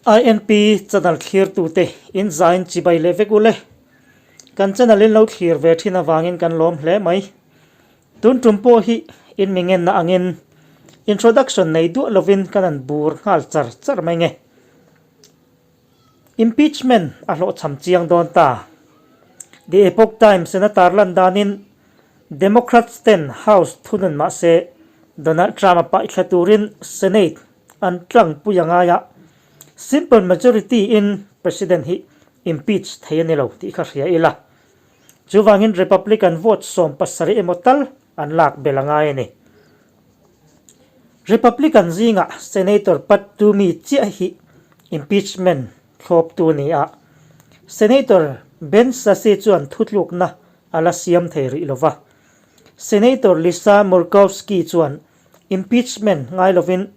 INP channel thlirtute in zain chibai leh vek ule. Kan channel in lo thlir ve thin avangin kan lawm hle mai. Tun tum pawh hi in mi ngenna angin introduction nei duah lovin kan han bur nghal char char mai nge. Impeachment a hlawhchham chiang dawn ta. The Epoch Times in a tarlan danin Democrats ten House thunun mahse Donald Trump a paihthla turin Senate an tlangpui a ngai a, simple majority in President hi impeach thei a ni lo tih kha hria ila. Chuvangin Republican vote 70 emaw tal an lak belh a ngai a ni. Republican zingah Senator Pat Toomey chiah hi impeachment thlawptu a ni a, Senator Ben Sasse chuan thutlukna a la siam thei rih lo va. Senator Lisa Murkowski chuan Impeachment ngai lovin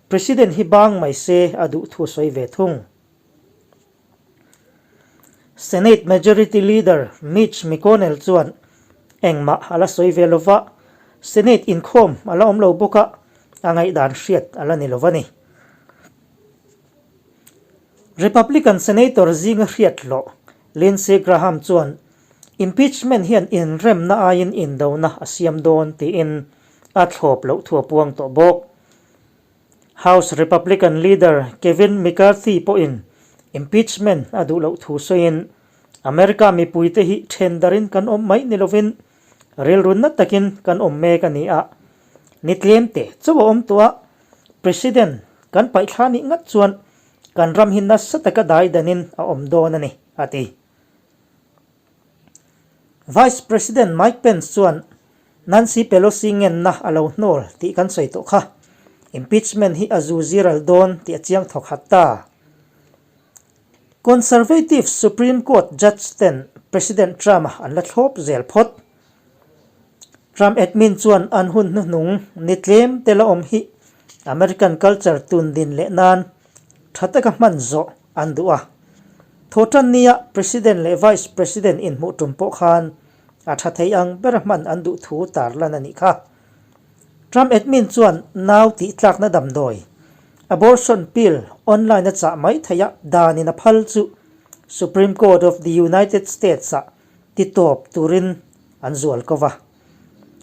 President hi bang mai se a duh thu sawi ve thung. Senate Majority Leader Mitch McConnell chuan engmah a la sawi ve lova, Senate inkhawm a la awm lo bawk a, a ngaihdan hriat a la ni lo a ni. Republican Senator zinga hriat hlawh Lindsey Graham chuan Impeachment hian inremna aiin indona a siam dawn tiin a thlawp loh thu a puang tawh bawk. House Republican Leader Kevin McCarthy pawhin impeachment a duh loh thu sawiin, America mipuite hi then darin kan awm mai ni lovin rilru na takin kan awm mek a ni a, ni tlem te chauh a awm tawh a, President kan paihthla nih ngat chuan kan ram hi nasa taka daidanin a awm dawn a ni, a ti. Vice President Mike Pence chuan Nancy Pelosi ngenna a lo hnawl tih kan sawi tawh kha. Impeachment hi a zu ziral dawn tih a chiang thawk hat ta. Conservative Supreme Court judge ten President Trump-a an la thlawp zel phawt. Trump admin chuan an hun hnuhnung ni tlem te la awm hi American culture tun din leh nan tha taka hman zawh an duh a. Thawhtan nia President leh Vice President inhmuh tum pawh khan a tha thei ang bera hman an duh thu tarlan a nih kha. Trump admin chuan nau tih tlakna damdawi, abortion pill, online a chah mai theih a danin a phal chu Supreme Court of the United States-ah ti tawp turin an zual ko va.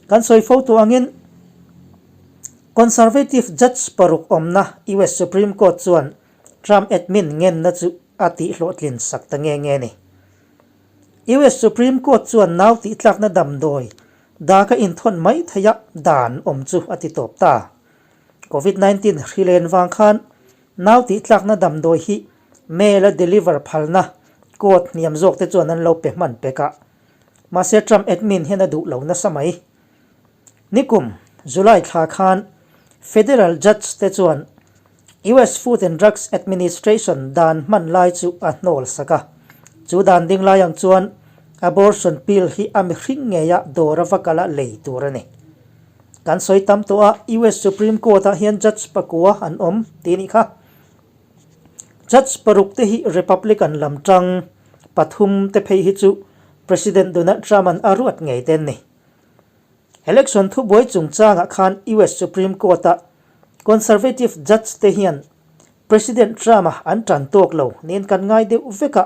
Kan sawi fo tu angin Conservative judge paruk awmna US Supreme Court chuan Trump admin ngenna chu a tihhlawhtlin sak ta nge nge ni. US Supreme Court chuan nau tihtlakna damdawi daka inthawn mai theia dan awm chu a ti tawp ta. Covid 19 hri len vang khan nau tihtlakna damdawi hi mail a deliver phalna court hniam zawk te chuan an lo pe hman pek a. Mahse Trump admin hian a duh lo nasa mai. Nikum, July thla khan Federal Judge te chuan US Food and Drugs Administration dan hman lai chu a hnawl sak a. Chu dan ding lai ang chuan abortion pill hi a mihring ngeia dawr a va kala lei tur a ni. Kan sawi tam tawh a, US Supreme Court ah hian Judge pakua an awm tih nih kha. Judge paruk te hi Republican lam tang pathum te phei hi chu President Donald Trump an a ruat ngei te an ni. Election thubuai chungchangah khan US Supreme Court-a Conservative judge te hian President Trump-a an tan tawk lo niin kan ngai deuh vek a.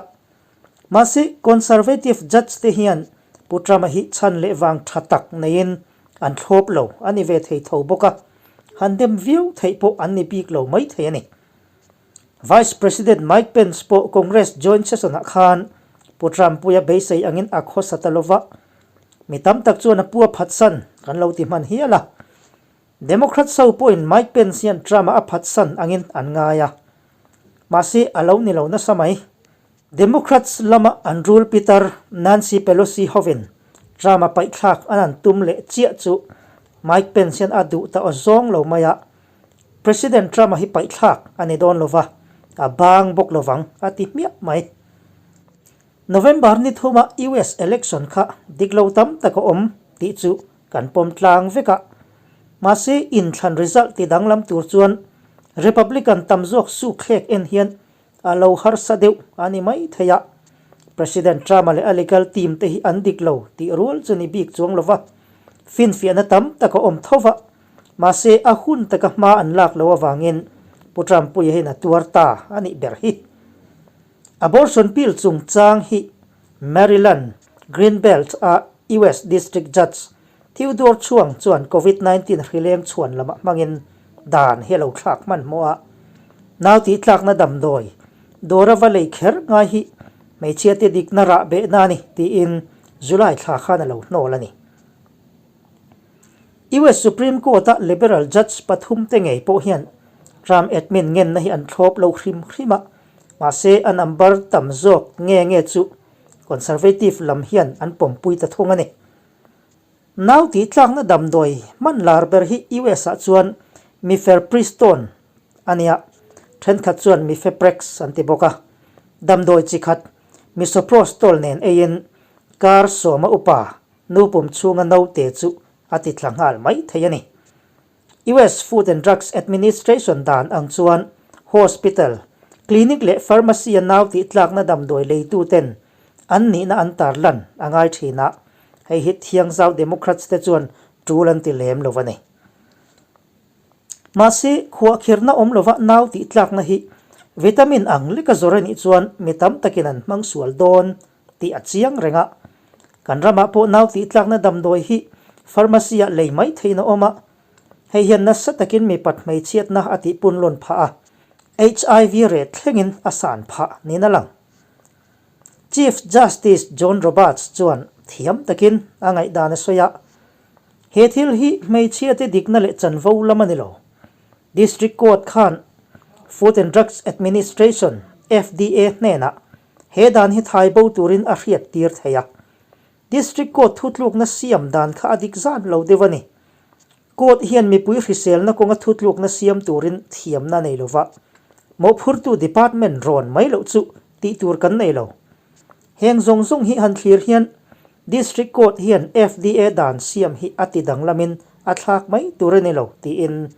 Mahse, Conservative judge te hian Pu Trump-a hi chhan leh vang tha tak neiin an thlawp lo a ni ve thei tho bawk a, han dem viau theih pawh an ni bik lo mai thei a ni. Vice President Mike Pence pawh Congress joint session-ah khan Pu Trump-puia beisei angin a khawsa ta lova, mi tam tak chuan a pu a phatsan kan lo ti hman hial a. Democrats ho pawhin Mike Pence hian Trump-a a phatsan angin an ngai a, mahse a lo ni lo nasa mai. Democrats lama an rul pitar Nancy Pelosi hovin Trump-a paihthlak an an tum leh chiah chu Mike Pence hian a duh ta aw zawng lo mai a, President Trump-a hi paihthlak a ni dawn lova, a bang bawk lovang a ti hmiah mai. November ni thuma US election kha dik lo tam tak a awm tih chu kan pawm tlang vek a, mahse inthlan result ti danglam tur chuan Republican tam zawk sukthlek en hian A lo harsa deuh a ni mai thei a, President Trump-a leh a legal team te hi an dik lo tih rual chu ni bik chuang lova, finfiahna tam tak a awm tho va, mahse a hun taka hma an lak lo avangin Pu Trump-puia hian a tuar ta a nih ber hi. Abortion pill chungchang hi Maryland, Greenbelt-a US District Judge Theodore Chuang chuan Covid 19 hrileng chhuan lamah hmangin dan hi a lo thlak hmanhmawh a. Nau tihtlakna damdawi dawra va lei kher ngai hi hmeichhiate dikna rah behna a ni tiin July thla khan a lo hnawl a ni. US Supreme Court-a liberal judge pathumte ngei pawh hian Trump admin ngenna hi an thlawp lo hrim hrim a, mahse a number tam zawk nge nge chu conservative lam hian an pawmpui ta thung a ni. Nau tihtlakna damdawi hman lar ber hi US-ah chuan Mifepristone a nia, thenkhat chuan Mifeprex an ti bawk a. Damdawi chi khat Misoprostol nen eiin kar sawma upa nu pum chhunga naute chu a ti tla nghal mai thei a ni. US Food and Drugs Administration dan ang chuan hospital, clinic leh pharmacy-a nau tihtlakna damdawi leituten an nihna an tarlan a ngai thin a, hei hi thiangzau Democrats te chuan tul an ti lem lo a ni. Mahse, khuahkhirhna awm lova nau tihtlakna hi vitamin ang leka zawr a nih chuan mi tam takin an hmang sual dawn tih a chiang reng a. Kan ramah pawh nau tihtlakna damdawi hi pharmacy-ah lei mai theihin a awm a, hei hian nasa takin mipat hmeichhiatna a tihpunlawn phah a, HIV reh thlengin a san phah niin a lang. Chief Justice John Roberts chuan thiam takin a ngaihdan a sawi a, He thil hi hmeichhiate dikna leh chanvo lam a ni lo. District Court khan Food and Drugs Administration, FDA, hnenah He dan hi thai bo turin a hriat tir thei a. District Court thutlukna siam dan kha a dik zan lo deuh a ni. Court hian mipui hriselna kawnga thutlukna siam turin thiamna nei lova, mawhphurtu department rawn mai loh chu tih tur kan nei lo. Heng zawng zawng hi han thlir hian District Court hian FDA dan siam hi a ti danglamin a thlak mai tur a ni lo tiin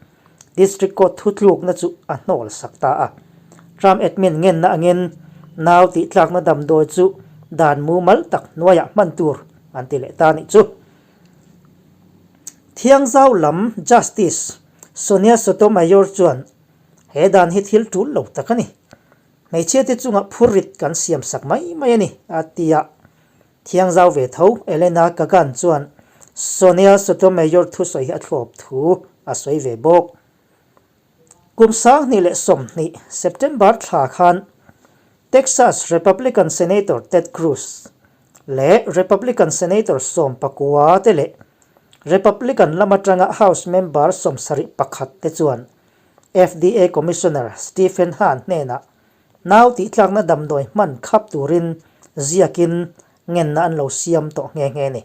District Court thutlukna chu a hnawl sak ta a. Trump admin ngenna angin nau tihtlakna damdawi chu dan mumal tak hnuaiah hman tur an ti leh ta a nih chu. Thiangzau lam Justice Sonia Sotomayor chuan he dan hi thil tul lo tak a ni. Hmeichhiate chungah phurrit kan siam sak mai mai a ni, a ti a. Thiangzau ve tho, Elena Kagan chuan Sonia Sotomayor thusawi hi a thlawp thu a sawi ve bawk. Kum 2020 September thla khan Texas Republican Senator Ted Cruz leh Republican Senator 19 te leh Republican lam atanga House member 71 te chuan FDA Commissioner Stephen Hahn hnenah Nau tihtlakna damdawi hman khap turin ziakin ngenna an lo siam tawh nghe nghe a ni.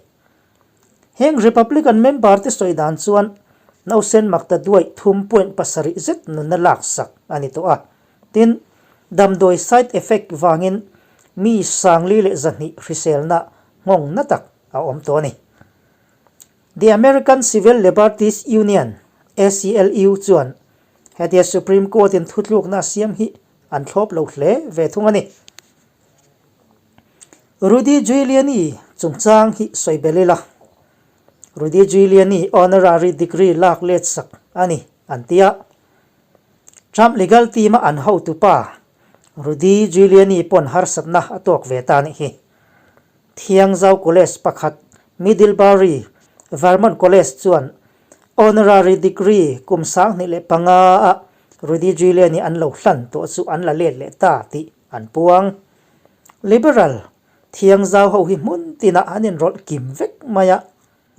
Heng Republican member te sawi dan chuan nausen makta duaih thum point pasarih zet nunna laksak a ni tawh a. Tin, damdawi side effect vangin mi 4100 hriselna nghawng na tak a awm tawh a ni. The American Civil Liberties Union, ACLU, chuan hetia Supreme Court-in thutlukna a siam hi an thlawp lo hle ve thung a ni. Rudy Giuliani chungchang hi sawi belh ila, Rudy Giuliani honorary degree lak let sak a ni an ti a. Trump legal team-a an hotupa Rudy Giuliani pawn harsatna a tawk ve ta a nih hi. Thiangzau College pakhat Middlebury, Vermont College chuan Honorary Degree kum 2005 a Rudy Giuliani an lo hlan tawh chu an la let leh ta tih an puang. Liberal Thiangzau ho hi hmun tinah an inrawlh kim vek mai a.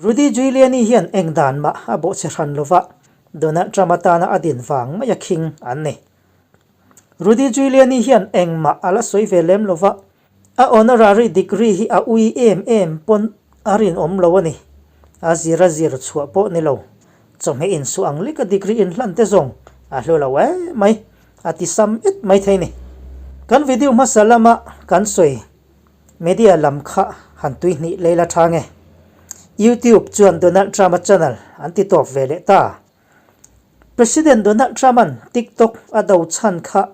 Rudy Giuliani hian eng dan mah a bawhchhe hran lova Donald Trump atana a din vang mai a khing an ni. Rudy Giuliani hian engmah a la sawi ve lem lova A honorary degree hi a ui em em pawn a rinawm lo a ni. A zir a zir chhuah pawh ni lo. Chawhmeh insuh ang leka degree inhlan te zawng a hlu lo em mai. A ti sam et mai thei ni. Kan video hmasa lama kan sawi media lam kha han tui hnih lei la tha nge. YouTube chuan Donald Trump-a channel an ti tawp ve leh ta. President Donald Trump-a'n TikTok a do chhan kha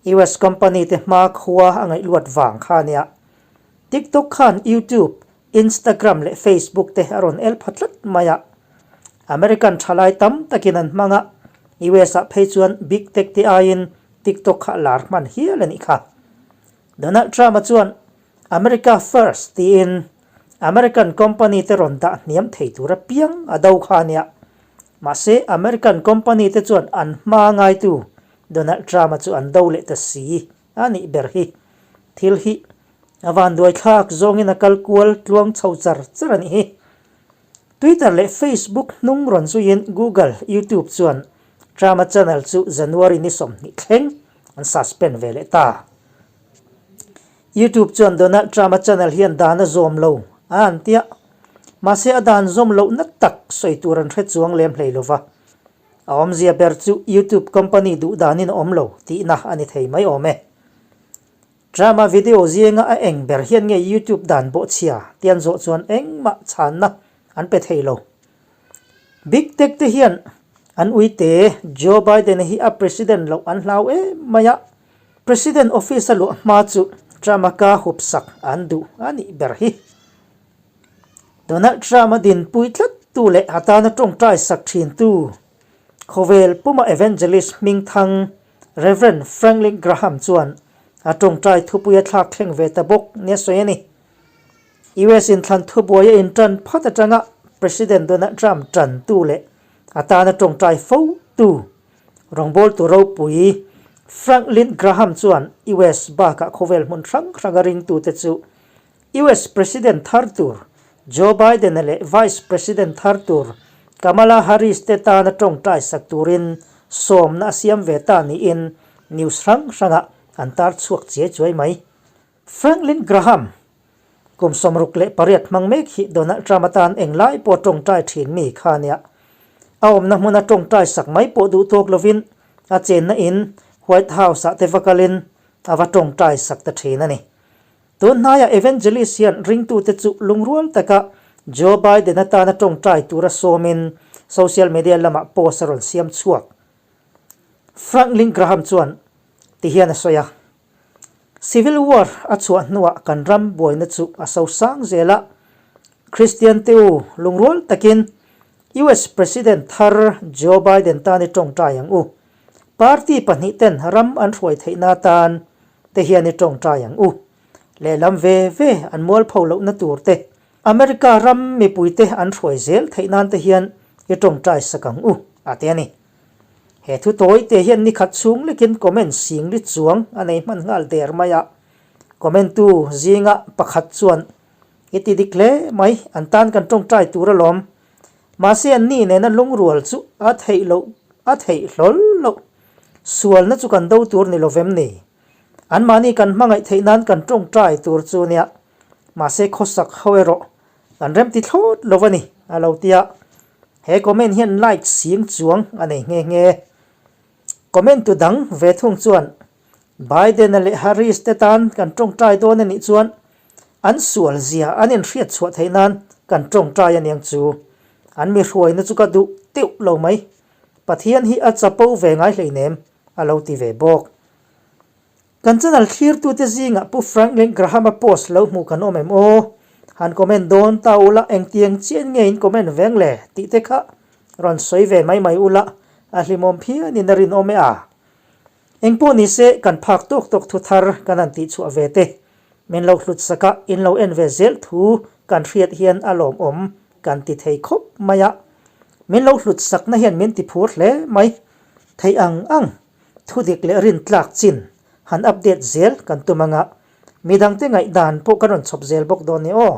US company te hma khua a ngaih luat vang kha a nia. TikTok khan YouTube, Instagram leh Facebook te a rawn el pha tlat mai a. American thalai tam takin an hmang a. US ah phei chuan Big Tech te aiin TikTok kha lar hman hial a nih kha. Donald Trump-a chuan America First tiin American company te rawn dah hniam thei tur apiang a do kha a nia. Mahse, American company te chuan an hma ngaitu Donald Trump-a chu an do leh ta si a nih ber hi. Thil hi a vanduai thlak zawngin a kal kual tluang chho char char a nih hi. Twitter leh Facebook hnung rawn zuiin Google, YouTube chuan Trump-a channel chu January ni 20 thleng an suspend ve leh ta. YouTube chuan Donald Trump-a channel hian dan a zawm lo a an tia. Mahse a dan zawm lohna tak sawi tur an hre chuang lem hlei lova. A awmzia ber chu YouTube company duh danin a awm lo tihna a ni thei mai awm e. Trump-a video zinga a eng ber hian nge YouTube dan bawhchhia ti an zawh chuan engmah chhanna an pe thei lo. Big Tech te hian an uite Joe Biden-a hi a president loh an hlau em mai a, President office a luah hma chu Trump-a ka hup sak an duh a nih ber hi. Donald Trump-a dinpui tlat tu leh a tana tawngtai sak thin tu khawvel puma evangelist hmingthang Rev. Franklin Graham chuan a tawngtai thupui a thlak thleng ve ta bawk nia sawi a ni. US inthlan thubuai a intan phat atanga President Donald Trump tantu leh a tana tawngtai fo tu Rawngbawltu ropui Franklin Graham chuan US bakah khawvel hmun hrang hranga ringtute chu US President thar tur Joe Biden-a leh Vice President thar tur Kamala Harris te tana tawngtai sak turin sawmna a siam ve ta niin news hrang hrangah an tar chhuak chiai chuai mai. Franklin Graham, kum 68 hmang mek hi Donald Trump atan englai pawh tawngtai thin mi kha nia. A awmna hmuna tawngtai sak mai pawh duh tawk lovin a chenna in White House ah te va kalin a va tawngtai sak ta thin a ni. Tun hnaiah Evangelist hian ringtute chu lungrual taka Joe Biden atana tawngtai tura sawmin social media lamah post a rawn siam chhuak. Franklin Graham chuan tihian a sawi a, Civil War a chhuah hnuah kan ram buaina chu a so sang zel a, Kristian te u lungrual takin US President thar Joe Biden tan i tawngtai ang u. Party pahnihten ram an hruai theihna atan te hian i tawngtai ang u. Lehlam ve ve an mualpho lohna tur te, America ram mipuite an hruai zel theih nan te hian i tawngtai sak ang u, a ti a ni. He thu tawi te hian nikhat chhung lekin comment sing ri chuang a nei hman nghal der mai a. Comment tu zinga pakhat chuan, I ti dik hle mai, an tan kan tawngtai tur alawm. Mahse an ni nena lungrual chu a theih loh, a theih hlawl loh. Sualna chu kan do tur ni lovem ni? Anmahni kan hmangaih theih nan kan tawngtai tur chu nia. Mahse khawsak ho erawh kan remti thlawt lo a ni, a lo ti a. He comment hian like sing chuang a nei nghe nghe. Comment tu dang ve thung chuan Biden-a leh Harris te tan kan tawngtai dawn a nih chuan an sual zia an inhriat chhuah theih nan kan tawngtai a niang chu. An mi hruaina chu ka duh teuh lo mai. Pathian hi a chapo ve ngai hleinem, a lo ti ve bawk. Kan channel thlirtute zingah Pu Franklin Graham-a post lo hmuh kan awm em aw? Han comment dawn ta ula engtiang chian nge in comment veng le tih te kha rawn sawi ve mai mai ula a hlimawm phianin a rinawm e a. Engpawh ni se kan phak tawk tawk thu thar kan han tih chhuah ve te min lo hlut sak a in lo en ve zel thu kan hriat hian a lawmawm kan ti thei khawp mai a. Min lo hlut sakna hian min ti phur hle mai theih ang ang. Thudik leh rintlak chin han update zel kan tum anga, midangte ngaihdan pawh kan rawn chhawp zel bawk dawn ni aw.